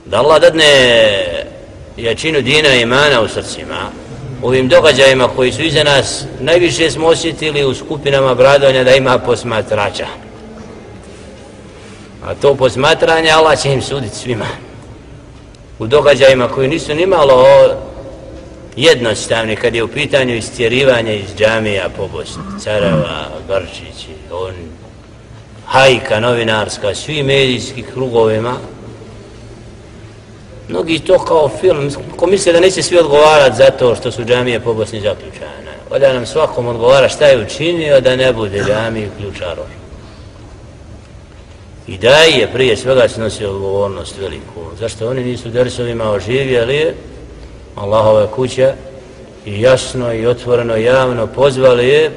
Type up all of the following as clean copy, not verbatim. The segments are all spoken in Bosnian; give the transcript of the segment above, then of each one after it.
Da Allah dadne jačinu dina i imana u srcima, u ovim događajima koji su iza nas, najviše smo osjetili u skupinama bradovanja da ima posmatrača. A to posmatranje Allah će im suditi svima. U događajima koji nisu nimalo jednostavni kad je u pitanju istjerivanje iz džamija po Bosni, Careva, Garčići, hajka novinarska, svi medijski krugovima. Mnogi to kao film, ko misle da neće svi odgovarati za to što su džamije po Bosni zaključane. Valjda nam svakom odgovara šta je učinio da ne bude džamije ključarov. I da je prije svega snosi odgovornost veliku. Zašto oni nisu dersovima oživjeli Allahove kuće i jasno i otvoreno javno pozvali je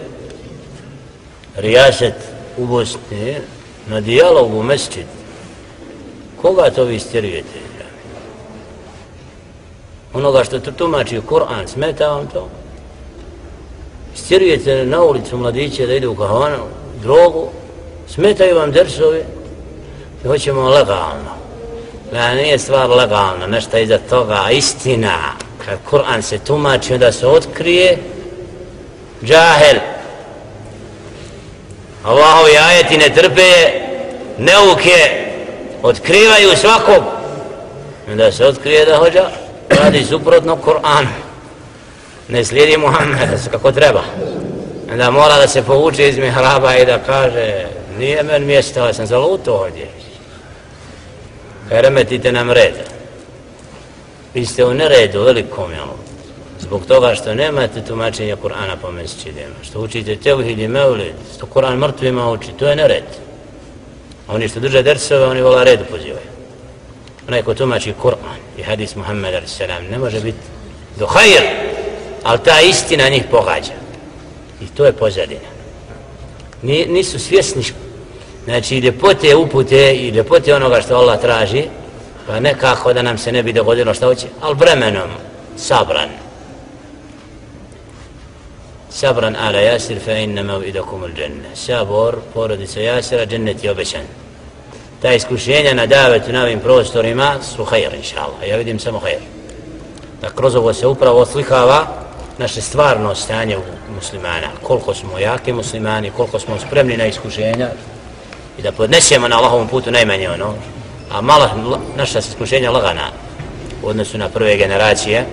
rijaset u Bosni na dijalog u mesčid. Koga to vi istjerujete? Onoga što tumači u Kur'an, smeta vam to? Istjerujete na ulicu mladiće da idu u kahvanu, drogu, smetaju vam dersovi, i hoćemo legalno. Da nije stvar legalno, nešto iza toga, istina. Kad Kur'an se tumači, onda se otkrije džahel. Allahovi ajeti ne trpe, neuke, otkrivaju svakog. Onda se otkrije da hođa radi suprotno Kur'an. Ne slijedi Muhammeda kako treba. Onda mora da se povuče iz mihraba i da kaže nije men mjesto, ali sam zaluto ovdje. Kaj remetite nam reda. Vi ste u neredu velikom, zbog toga što nemate tumačenja Kur'ana po mesčidima, što učite tevhid i mevlid, što Kur'an mrtvima uči, to je nered. Oni što drže dersove, oni vola redu pozivaju. Onaj ko tumači Kur'an i hadis Muhammeda a.s. ne može biti do hajr, ali ta istina njih pogađa. I to je pozadina. Nisu svjesni, znači ljepote upute i ljepote onoga što Allah traži, pa nekako da nam se ne bi dogodilo što hoće, ali vremenom sabran. Sabran ala Jasir fa inna mev'idakum al-dženne. Sabor, porodica Jasira, džennet je obećan. Ta iskušenja na davetu na ovim prostorima su hajr, inša Allah. Ja vidim samo hajr. Da kroz ovo se upravo oslikava naše stvarno stanje u muslimana. Koliko smo jaki muslimani, koliko smo spremni na iskušenja i da podnesemo na Allahovom putu najmanje ono, a mala naša iskušenja lagana u odnosu na prve generacije.